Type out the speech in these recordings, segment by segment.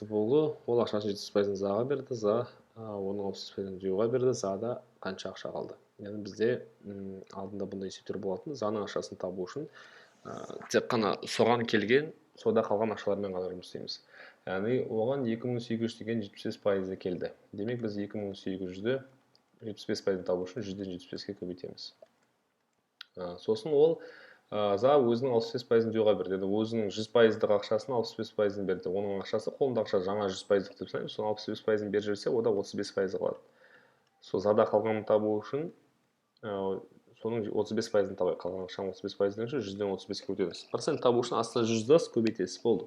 Болды. Ол ақшасын 70 пайызын Заға берді, За оның 65 пайызын Дюға берді, Зада қанша ақша қалды? Яғни бізде алдында бұндай есептер болатын. Заның ақшасын табу үшін тек қана соған келген, сода қалған ақшалармен ғана жұмыс істейміз. Яғни оған 2800 деген 75 пайызы келді. Демек, біз 2800-ді 75 пайызын табу үшін 100-ден 75-ке көбейтеміз. Сосын ол За өзінің 65 пайызын Дюға берді. Яғни өзінің 100 пайыздық ақшасын 65 пайызын берді. Оның ақшасы, қолында ақша жаңа 100 пайыздық деп санаймыз. Соның 65 пайызын беріп жіберсе, ода 35 пайызы қалады. Сол Зада қалғанын табу үшін соның 35 пайызын табайық. Қалған ақшаның 35 пайызы үшін 100-ден 35-ке көбейтеміз. Процент табу үшін астына 100 жазасыз, көбейтесіз, болды.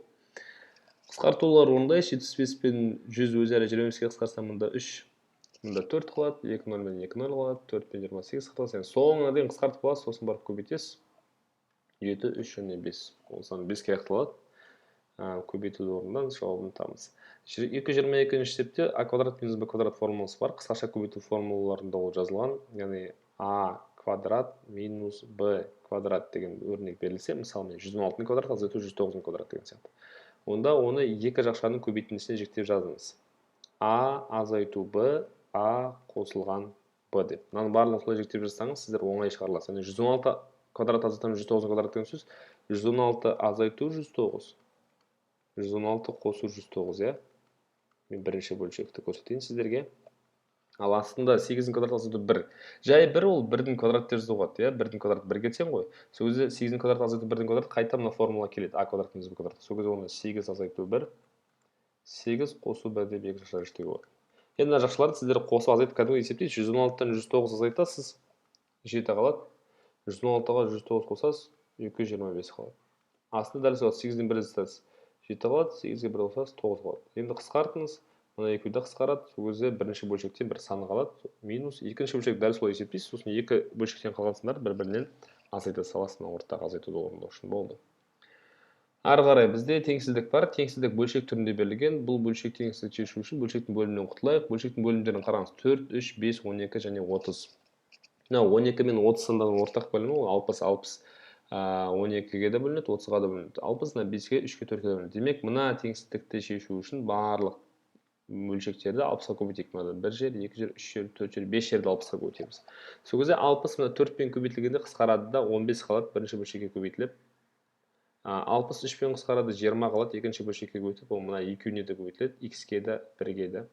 Қысқартулар орындайсыз. 75 пен 100 өзара 25-ке қысқарса, мында 3, мында 4 қалады, 2 нөл мен 2 нөл қалады, 4 пен 28 қысқартасыз. Яғни соңына дейін қысқартып аласыз, сосын барып көбейтесіз. 7, 3 және 5. Ол сан 5-ке аяқталады. Көбейтуді орындаңыз, жауабын табыңыз. 222-ші есепте а квадрат минус б квадрат формуласы бар. Қысқаша көбейту формулаларында ол жазылған. Яғни а квадрат минус б квадрат деген өрнек берілсе, мысалы, мен 116-ның квадраты азайту 109-ның квадраты деген сияқты. Онда оны екі жақшаның көбейтіндісіне жіктеп жазыңыз. А азайту б, а қосылған б деп. Мынаның барлығын солай жіктеп жазсаңыз, сіздер оңай шығара аласыз. Яғни 116 квадрат азайтамыз 109 квадрат деген сөз 116 азайту 109. 116 қосу 109, иә. Мен бірінші бөлшекті көрсетейін сіздерге. Ал астында 8-дің квадраты азайту 1. Жай 1, ол 1-дің квадраты деп жазуға болады, иә? 1-дің квадраты 1-ге тең ғой. Сол кезде 8-дің квадраты азайту 1-дің квадраты қайта мына формула келеді. А квадрат минус б квадрат. Сол кезде оны 8 азайту 1, 8 қосу 1 деп екі жақшаға жіктеуге болады. Енді мына жақшаларды сіздер қосып, азайтып, кәдімгі есептейсіз. 116-тан 109 азайтасыз, 7 қалады. 116-ға 109 қосасыз, 225 қалады. Астында дәл сол 8-ден 1 азайтасыз, 7 қалады, 8-ге 1 қосасыз, 9 қалады. Енді қысқартыңыз, мына екеуі де қысқарады. Сол кезде бірінші бөлшектен бір саны қалады, минус екінші бөлшек, дәл солай есептейсіз. Сосын екі бөлшектен қалған сандарды бір бірінен азайта саласыз, мына ортадағы азайтуды орындау үшін, болды. Ары қарай бізде теңсіздік бар. Теңсіздік бөлшек түрінде берілген. Бұл бөлшек теңсіздікті шешу үшін бөлшектің бөлімінен құтылайық. Бөлшектің бөлімдерін қараңыз: 4, 3, 5, 12 және 30. Мына 12 мен 30 сандарының ортақ бөлімі ол 60. 60 12-ге де бөлінеді, 30-ға да бөлінеді. 60 мына 5-ке, 3-ке, 4-ке де бөлінеді. Демек, мына теңсіздікті шешу үшін барлық бөлшектерді 60-қа көбейтейік. Мынада бір жер, екі жер, үш жер, төрт жер, бес жерді 60-қа көбейтеміз. Сол кезде 60 мына 4-пен көбейтілгенде қысқарады да, 15 қалады бірінші бөлшекке көбейтіліп. 60 3-пен қысқарады, 20 қалады екінші бөлшекке көбейтіліп. Ол мына екеуіне де көбейтіледі, х-ке де, 1-ге де.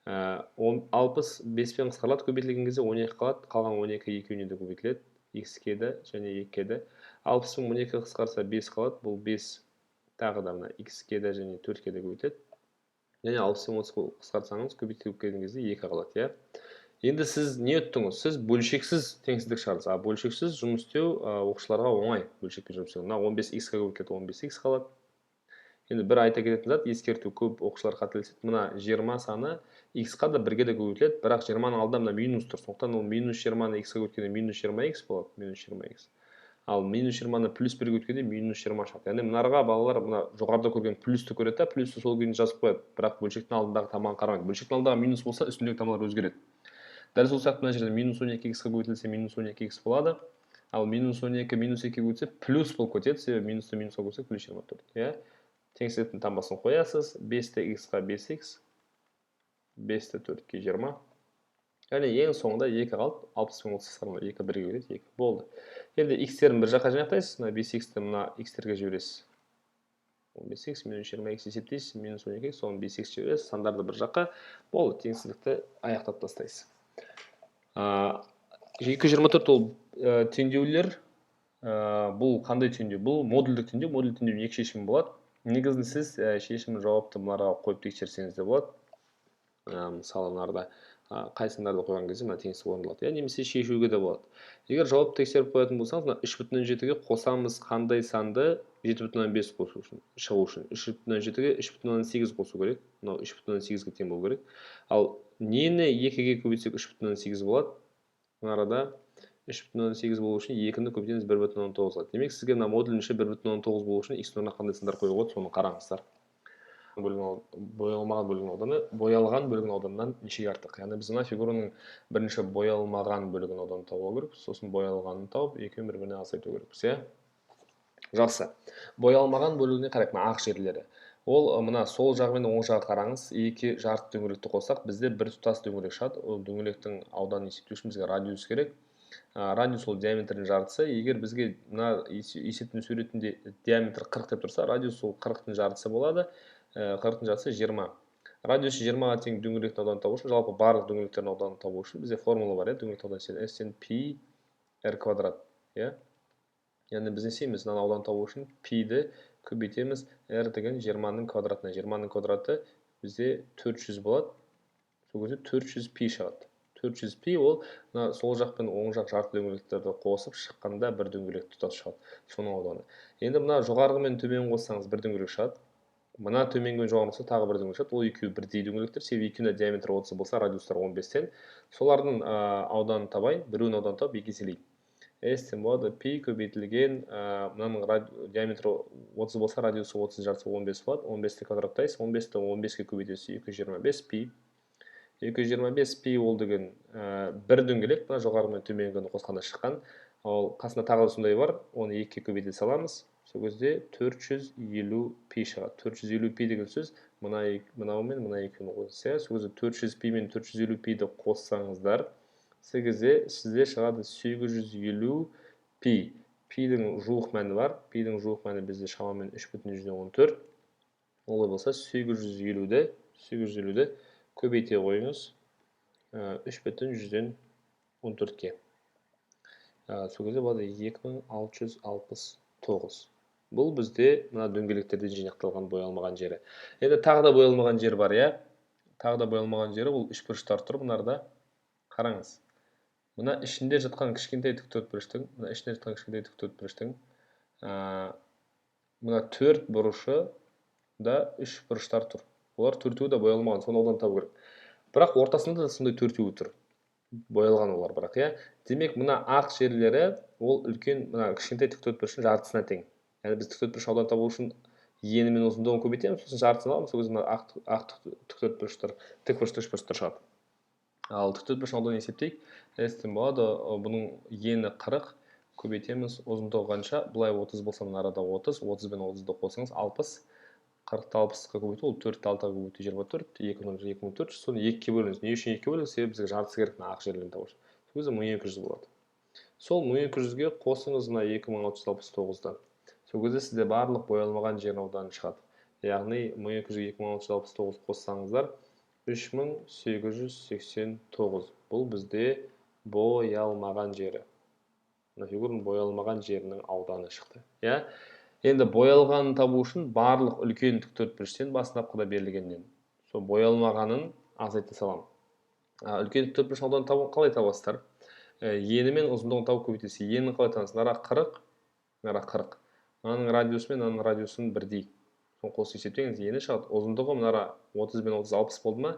60 5-пен қысқарылады көбейтілген кезде, 12 қалады. Қалған 12 екеуіне де көбейтіледі, х-ке де және 2-ге де. 60 пен 12 қысқарса, 5 қалады. Бұл 5 тағы да мына х-ке де және 4-ке де көбейтіледі. Және 60 пен 30 қысқартсаңыз, көбейтіліп келген кезде 2 қалады, иә. Енді сіз не ұттыңыз? Сіз бөлшексіз теңсіздік шығардыңыз. А бөлшексіз жұмыс істеу оқушыларға оңай, бөлшекпен жұмыс істеу. Мына 15 х-қа көбейтіп, 15 х қалады. Енді бір айта кететін зат, ескерту: көп оқушылар қателеседі. Мына 20 саны х-қа да, 1-ге де көбейтіледі, бірақ 20-ның алдында мына минус тұр. Сондықтан ол минус 20-ны х-қа көбейткенде минус 20 х болады, минус 20 х. Ал минус 20-ны плюс 1-ге көбейткенде минус 20 шығады. Яғни мынарға балалар мына жоғарыда көрген плюсті көреді да, плюсті сол күйінде жазып қояды, бірақ бөлшектің алдындағы тамағын қарамайды. Бөлшектің алдындағы минус болса, үстіндегі тамырлар өзгереді. Дәл сол сияқты мына жерде минус 12 х-қа көбейтілсе, минус 12 х болады. Ал минус 12 минус 2-ге көбейтсе, плюс болып кетеді, себебі минусты минусқа көбейтсек, плюс 24, иә. Теңсіздіктің таңбасын қоясыз. 5-ті х-қа 5 х, 5-ті 4-ке 20. Яғни ең соңында 2 қалды. 60 пен 30 қысқарғанда 2 1-ге кетеді, 2 болды. Енді х-терін бір жаққа жинақтайсыз, мына 5 х-ті мына х-терге жібересіз. 15 х минус 20 х есептейсіз, минус 12 х, соны 5 х жібересіз, сандарды бір жаққа, болды, теңсіздікті аяқтап тастайсыз. 224 ол теңдеулер. Бұл қандай теңдеу? Бұл модульдік теңдеу. Модульдік теңдеудің екі шешімі болады. Негізінде сіз шешімін, жауапты мыналарға қойып тексерсеңіз де болады. Мысалы, мынарда қай сандарды қойған кезде мына теңсіздік орындалады, иә, немесе шешуге де болады. Егер жауапты тексеріп қоятын болсаңыз, мына 3,7-ге қосамыз қандай санды 7,5 қосу үшін, шығу үшін 3,7-ге 3,8 қосу керек. Мынау 3,8-ге тең болу керек. Ал нені 2-ге көбейтсек, 3,8 болады? Мына арада 3,8 болу үшін 2-ні көбейтеміз 1,9-ға. Демек, сізге мына модульдің іші 1,9 болу үшін x орнына қандай сандар қоюға болады, соны қараңыздар. Боялмаған бөлігінің ауданы боялған бөлігінің ауданынан нешеге артық? Яғни біз мына фигураның бірінші боялмаған бөлігінің ауданын табу керекпіз, сосын боялғанын тауып, екеуін бір біріне азайту керекпіз, иә. Жақсы, боялмаған бөлігіне қарайық. Мына ақ жерлері. Ол мына сол жағы мен оң жағы қараңыз, екі жарты дөңгелекті қоссақ, бізде бір тұтас дөңгелек шығады. Ол дөңгелектің ауданын есептеу үшін бізге радиус керек. Радиус ол диаметрдің жартысы. Егер бізге мына есептің суретінде диаметр 40 деп тұрса, радиус ол 40-тың жартысы болады. 40-тың жартысы 20. Радиусы 20-ға тең дөңгелектің ауданын табу үшін, жалпы барлық дөңгелектердің ауданын табу үшін бізде формула бар, дөңгелектің ауданы S тең пи r квадрат, иә. Яғни біз не істейміз? Мынаны ауданын табу үшін пи-ді көбейтеміз r деген 20-ның квадратына. 20-ның квадраты бізде 400 болады. Сол кезде 400 пи шығады. 400 пи ол мына сол жақ пен оң жақ жарты дөңгелектерді қосып шыққанда бір дөңгелек тұтас шығады, соның ауданы. Енді мына жоғарғы мен төмен қоссаңыз бір дөңгелек шығады. Мына төменгі мен жоғарғы қосса тағы бір дөңгелек шығады. Ол екеуі бірдей дөңгелектер, себебі екеуінің диаметрі 30 болса, радиустары 15-тен. Солардың ауданын табайын, біреуінің ауданын тауып екі еселейін. S тең болады пи көбейтілген, мынаның диаметрі 30 болса, радиусы 30 жартысы 15 болады. 15-ті квадраттайсыз, 15-ті 15-ке көбейтесіз, 225 пи. 225 пи ол деген бір дөңгелек, мына жоғарғы мен төменгіні қосқанда шыққан. Ол қасында тағы сондай бар, оны 2-ге көбейте саламыз. Сол кезде 450 пи шығады. 450 пи деген сөз мынау мен мына екеуін қосса, сол кезде 400 пи мен 450 пиді қоссаңыздар, сол кезде сізде шығады 850 пи. Пидің жуық мәні бар. Пидің жуық мәні бізде шамамен 3,14. Олай болса 850-ді көбейте қойыңыз 3,14-ке. Сол кезде болады 2669. Бұл бізде мына дөңгелектерден жинақталған боялмаған жері. Енді тағы да боялмаған жер бар, иә? Тағы да боялмаған жері ол үшбұрыштар тұр бұнарда. Қараңыз. Мына ішінде жатқан кішкентай тіктөртбұрыштың, мына ішінде жатқан кішкентай тіктөртбұрыштың, мына төрт бұрышы да үш бұрыштар тұр. Олар төртеуі де боялмаған, соны аудан табу керек. Бірақ ортасында да сондай төртеуі тұр. Боялған олар бірақ, иә. Демек, мына ақ жерлері ол үлкен, мына кішкентай тіктөртбұрыштың жартысына тең. Яғни біз тіктөртбұрыш аудан табу үшін ені мен ұзындығын көбейтеміз, сосын жартысын аламыз, сол кезде мына ақ тіктөртбұрыштар, тікбұрышты үшбұрыштар шығады. Ал тіктөртбұрыш ауданын есептейік. S тең болады, бұның ені 40, көбейтеміз, ұзындығы қанша? Былай 30 болса, мына арада 30, 30 бен 30-ды қосыңыз, 60. 40-ты 60-қа көбейту, ол 4-ті 6-ға көбейту 24, екі нөл, екі мың төрт жүз, соны 2-ге бөліңіз. Не үшін 2-ге бөліңіз? Себебі бізге жартысы керек мына ақ жерлерін табу үшін. Сол кезде 1200 болады. Сол 1200-ге қосыңыз мына 2669-ды. Сол кезде сізде барлық боялмаған жердің ауданы шығады. Яғни 1200-ге 2669 қоссаңыздар, 3889. Бұл бізде боялмаған жері. Мына фигураның боялмаған жерінің ауданы шықты. Иә? Енді боялғанын табу үшін барлық үлкен тіктөртбұрыштен бастапқыда берілгеннен сол боялмағанын азайта саламын. Үлкен тіктөртбұрыш ауданын табу қалай табасыздар? Ені мен ұзындығын тауып көбейтесіз. Енін қалай табасыз? Мына 40, мына 40. Мынаның радиусы мен мынаның радиусын бірдей. Соны қосып есептеңіз, ені шығады. Ұзындығы мына 30 бен 30 60 болды ма?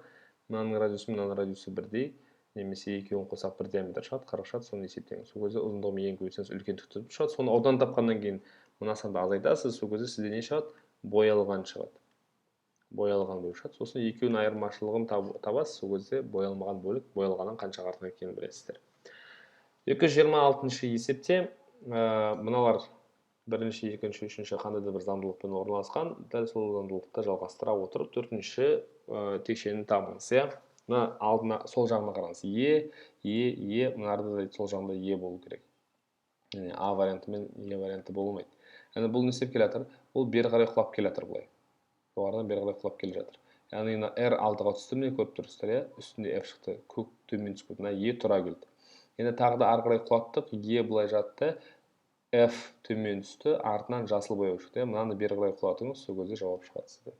Мынаның радиусы мен мынаның радиусы бірдей. Немесе екеуін қосақ бір диаметр шығады, 40 шығады, соны есептеңіз. Сол кезде ұзындығы мен ені көбейтсеңіз үлкен тіктөртбұрыш шығады. Соны аудан тапқаннан кейін мына санды азайтасыз, сол кезде сізде не шығады? Боялған шығады. Боялған бөлік шығады. Сосын екеуінің айырмашылығын табасыз, сол кезде боялмаған бөлік боялғаннан қанша артық екенін білесіздер. 226-шы есепте, мыналар бірінші, екінші, үшінші қандай да бір заңдылықпен орналасқан, дәл сол заңдылықты жалғастыра отырып төртінші текшені табыңыз, иә? Мына алдына сол жағына қараңыз. Е, Е, Е, мынарда да сол жағында Е болу керек. Яғни А варианты мен Е варианты болмайды. Яғни бұл не істеп келе жатыр? Бұл бері қарай құлап келе жатыр былай. Жоғарыдан бері қарай құлап келе жатыр. Яғни мына R алтыға түсті, міне көріп тұрсыздар, иә? Үстінде F шықты, көк төмен түсіп кетті. Мына Е тұра келді. Енді тағы да ары қарай құлаттық, Е былай жатты, F төмен түсті, артынан жасыл бояу шықты. Мынаны бері қарай құлатыңыз, сол кезде жауап шығады сізде.